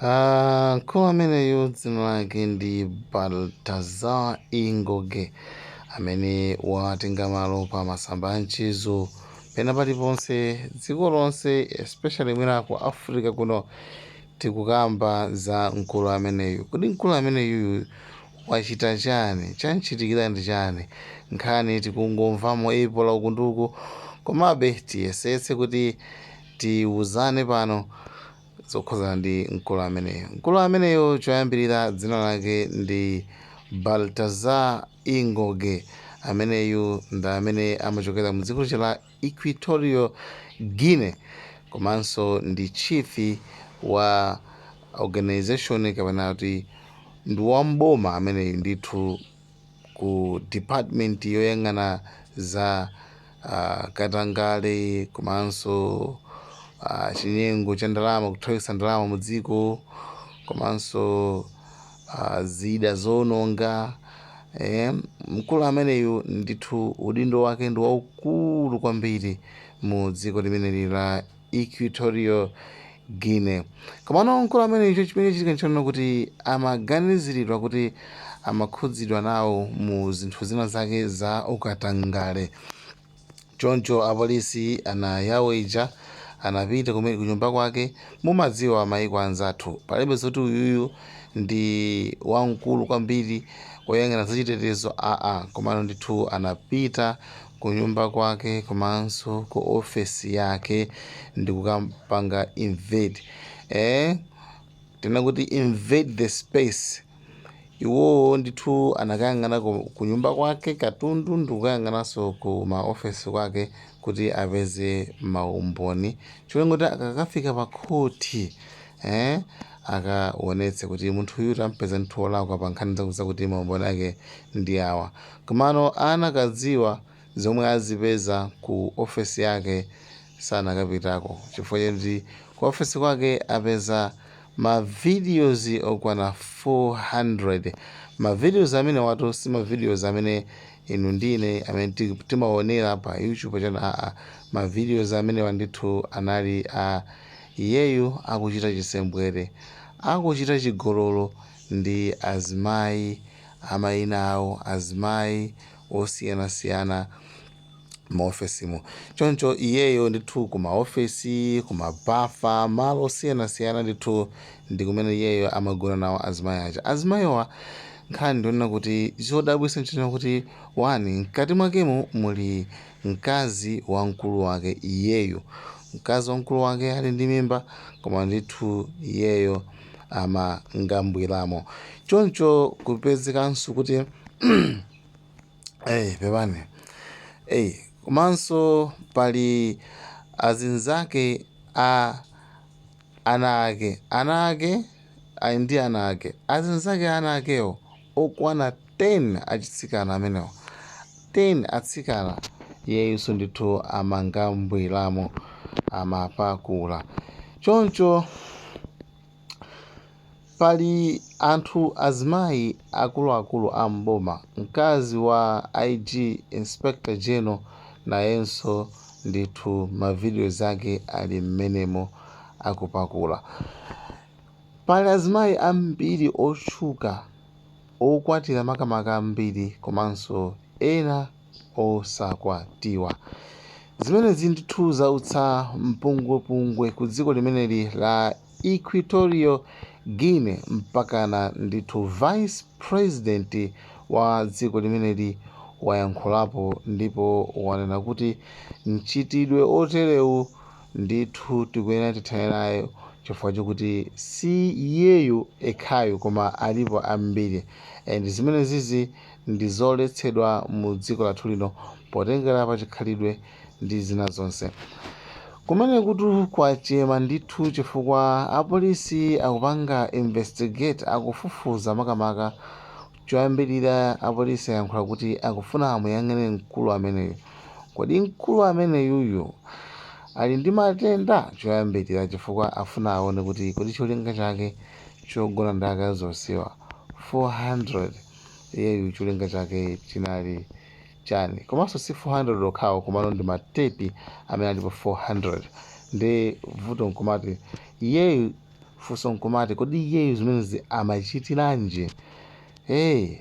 Ah, mkulu ameneyu dzina lake ndi Baltazar Ingoge, amene watenga malo pa masamba a mchezo pena paliponse dziko lonse, especially mwina ku Africa kuno. Tikukamba za mkulu ameneyu. Kodi mkulu ameneyuyu wachita chani? Chanchitikira ndi chani? Nkhani tikungomvamo ipola uku ndi uku, komabe tiyesetse kuti tiuzane pano zokhuzana ndi mkulu ameneyo. Mkulu ameneyo choyambirira dzina lake ndi Baltazar Ingoge. Ameneyu ndi amene amachokera mu dziko la Equatorial Guinea, komanso ndi chief wa organization, kapena kuti ndi wamboma ameneyu ndithu, ku department yoyang'ana za katangale komanso chinyengo cha ndalama, kuthawitsa ndalama mu dziko, komanso zida zoononga. Mkulu ameneyu ndithu udindo wake ndi waukulu kwambiri mu dziko limeneli la Equatorial Guinea. Komano mkulu ameneyu, chimene chitika nchonena kuti amaganiziridwa kuti amakhudzidwa nawo mu zinthu zina zake za ukatangale. Choncho apolisi anayawo ija anapita kumene kunyumba kwake. Mumadziwa maiko anzathu, palibe zoti uyuyu ndi wamkulu kwambiri woyang'ana zachitetezo, aa. Komano ndithu anapita kunyumba kwake komanso ku ofesi yake ndi kukampanga invade, tinakuti invade the space. Iwowo ndithu anakayang'ana ku nyumba kwake katundu ndi kukayang'ananso ku maofesi kwake kuti apeze maumboni, cholinga kuti akakafika pa khoti akaonetse kuti munthu uyu tampeza ndithu wolakwa pa nkhani zakuti maumboni ake ndi awa. Komano anakadziwa zomwe azipeza ku ofesi yake, sanakapitako, chifukwa chakuti ku ofesi kwake apeza ma videos okwana 400. Ma videos amene watu si ma videos amene inu ndine amene timaonera pa YouTube chana, aa. Ma videos amenewa ndithu anali a iyeyu akuchita chisembwere, akuchita chigololo ndi azimayi amayina awo, azimayi osiyanasiyana maofesimo. Choncho iyeyo ndithu kumaofesi, kumabafa, malo osiyanasiyana ndithu ndi kumene iyeyo amagona nawo azimayi aja. Azimayiwa, nkhani ndionena kuti zodabwitsa nchonena kuti wani mkati mwakemo muli mkazi wamkulu wake iyeyo. Mkazi wamkulu wake ali ndi mimba, koma ndithu iyeyo amangambwiramo. Choncho kupezekanso kuti, pepani, komanso pali azinzake a ana ake. Ana ake ali ndi ana ake, azinzake ana akewo okwana 10, achitsikana amenewo 10 atsikana, iyeyunso ndithu amangambwiramo, amapakula. Choncho pali anthu azimayi akuluakulu a mboma. Mkazi wa IG, Inspector General, nayenso ndithu ma videos ake ali mmenemo akupakula. Pali azimayi ambiri otchuka, okwatira makamaka ambiri, komanso ena osakwatiwa. Zimenezi ndithu zautsa mpungwepungwe ku dziko limeneli la Equatorial Guinea, mpakana ndithu vice president wa dziko limeneli wayankhulapo ndipo wanena kuti mchitidwe oterewu ndithu tikuyenera tithane naye, chifukwa chokuti si iyeyu ekhayo koma alipo ambiri, and zimenezizi ndi zoletsedwa mu dziko lathu lino potengera pa chikhalidwe ndi zina zonse. Kumene kuti kwachema ndithu, chifukwa apolisi akupanga investigate, akufufuza makamaka. Choyambirira apolisi ayankhula kuti akufuna amuyang'ane mkulu ameneyu. Kodi mkulu ameneyuyu ali ndi matenda? Choyambirira, chifukwa afuna aone kuti kodi cholinga chake chogona ndi akazi onsewa 400, iyeyu cholinga chake chinali chani? Komanso si 400 okhawo, komano ndi matepi amene alipo 400. Ndi vuto nkumati iyeyu Funso nkumati, kodi iyeyu zimenezi amachitiranji? Hey,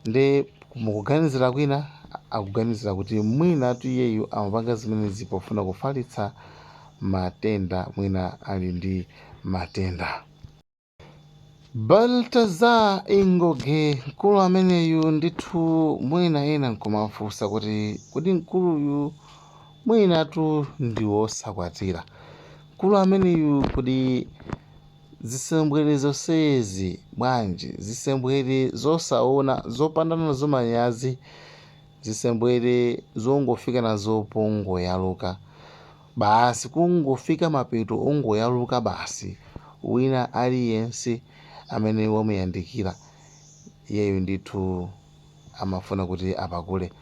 ndi mukuganizira kwina akuganizira kuti mwinatu iyeyu amapanga zimenezi pofuna kufalitsa matenda, mwina ali ndi matenda. Baltazar Ingoge, mkulu ameneyu ndithu, mwina ena nkumafunsa kuti kodi mkuluyu mwinatu ndi wosakwatira? Mkulu ameneyu kodi zisembwere zonsezi bwanji? Zisembwere zosaona, zopanda nazo manyazi, zisembwere zongofika nazo pongoyaluka basi, kungofika mapeto ongoyaluka basi. Wina aliyense amene wamuyandikira iyeyu ndithu amafuna kuti apakule.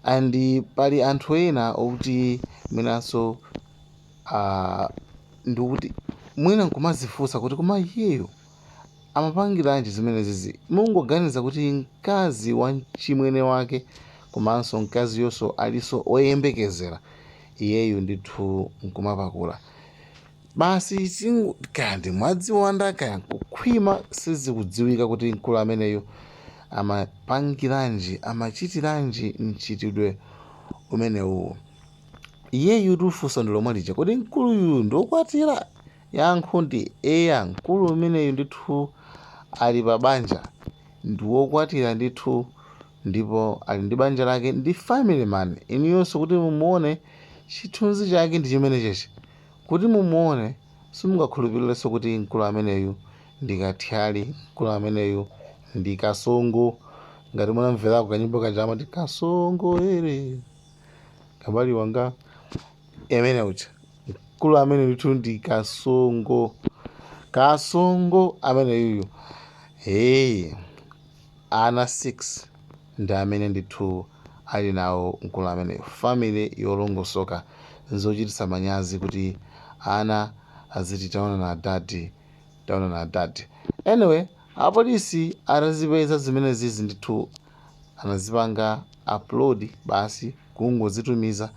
And pali anthu ena okuti mwinanso ndikuti mwina nkumazifunsa kuti koma iyeyo amapangiranji zimenezizi? Mungoganiza kuti mkazi wa mchimwene wake komanso mkazi yonso alinso oyembekezera, iyeyu ndithu nkumapakula basi. Kaya ndi mwadziwanda, kaya nkukhwima, sizikudziwika kuti mkulu ameneyu amapangiranji, amachitiranji mchitidwe umenewu. Iyeyu funso ndi lomwe lija, kodi mkuluyu ndiokwatira? Yankho ndi eya, mkulu umeneyu ndithu ali pa banja, ndi wokwatira ndithu, ndipo ali ndi banja lake, ndi family man. Inuyonso kuti mumuone, chithunzi chake ndi chimene chechi, kuti mumuone simungakhulupirirenso kuti mkulu ameneyu ndi kathyali, mkulu ameneyu ndi kasongo. Ngati munamverako kanyimbo kaja amati "Kasongo ere kabali wanga", amene uja mkulu amene ndithu ndi kasongo, kasongo ameneyuyu. Hey, ana 6 ndi amene ndithu ali nawo mkulu ameneyo, family yolongosoka. Nzochititsa manyazi kuti ana aziti, "Taona na adadi, taona na adadi." Anyway, apolisi atazipeza zimenezizi ndithu anazipanga upload basi, kungozitumiza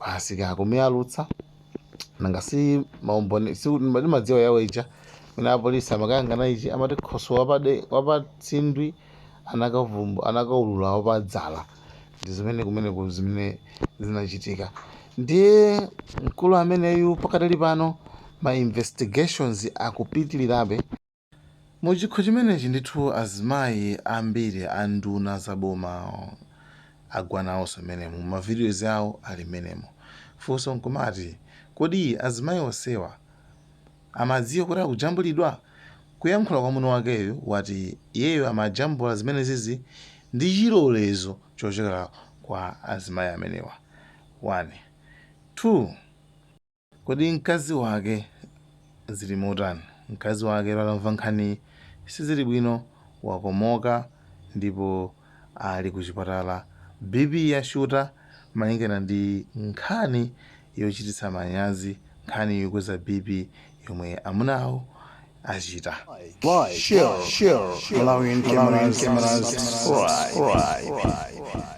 basi, kakumuyalutsa. Nanga si maumboni, si ndimadziwa yawo ija mwina apolisi amakayang'ana ichi, amati khoso wapade wapatsindwi anakavumbu anakaulula wapadzala. Ndi zimene kumeneko zimene zinachitika. Ndiye mkulu ameneyu pakadali pano ma investigations akupitilirabe. Muchikho chimenechi ndithu azimayi ambiri a nduna zaboma agwa nawonso mmenemo, ma videos awo ali mmenemo. Funso nkumati, kodi azimayi onsewa amadziwa kuti akujambulidwa? Kuyankhula kwa mwini wakeyo, wati iyeyo amajambula zimenezizi ndi chilolezo chochokera kwa azimayi amenewa. 1 2 Kodi mkazi wake zili motani? Mkazi wake atamva nkhani sizili bwino, wakomoka ndipo ali kuchipatala, BP yashuta, malingana ndi nkhani yochititsa manyazi, nkhani yokweza BP yomwe amunawo achita. Like, share, Malawian cameras, subscribe.